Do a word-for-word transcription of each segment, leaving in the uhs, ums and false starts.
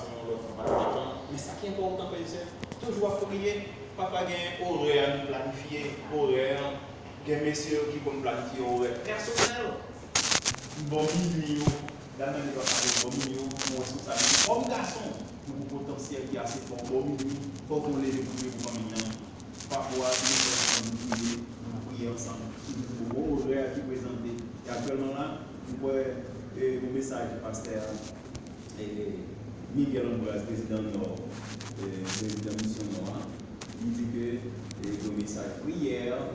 Yon lòt anpatman. Men sa ki enpòtan, frè e sè, toujou ap priye. Pafwa gen orè nou planifye, orè, gen mesye yo ki konn planifye orè pèsonèl. Bò minui yo, dam nan li pa pale bò minui yo, nou responsab. Kòm gason, nou gen potansyèl ki ase fò bò minui, fòk nou leve pou priye pou fanmi an. Pafwa, si nou fè ansanm, nou priye, nou priye ansanm. Bon, orè ki prezante. E aktyèlman la, nou wè, e, yon mesaj pastè a, e, Miguel Ambroise, prezidan Nò, e, prezidan misyon Nò a, li di ke, e, yon mesaj priyè, yon,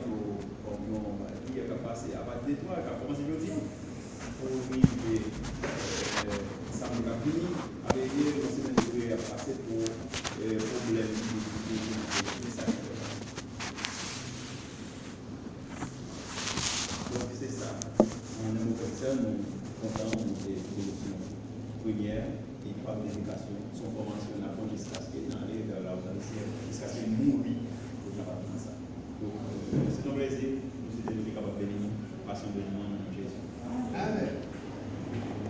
yon, yon priyè k ap pase apati de twa, k ap kòmanse jodi a, pou rive, e, samdi k ap vini, avèk yon semèn de priyè ap pase pou, e, pwoblèm ki, ki, ki, ki, ki, Donk, se sa. An yon mo, frè e sè, nou kontan, nou te, te sou premyè etap dedikasyon, se yon fòmasyon n ap pran jiskaske n ale vè la otan syèl, jiskaske n mouri pou travay nan sa. Donk, se yon plezi, nou swete Bondye kapab beni nou, pase yon bon moman nan non Jezi. Amèn.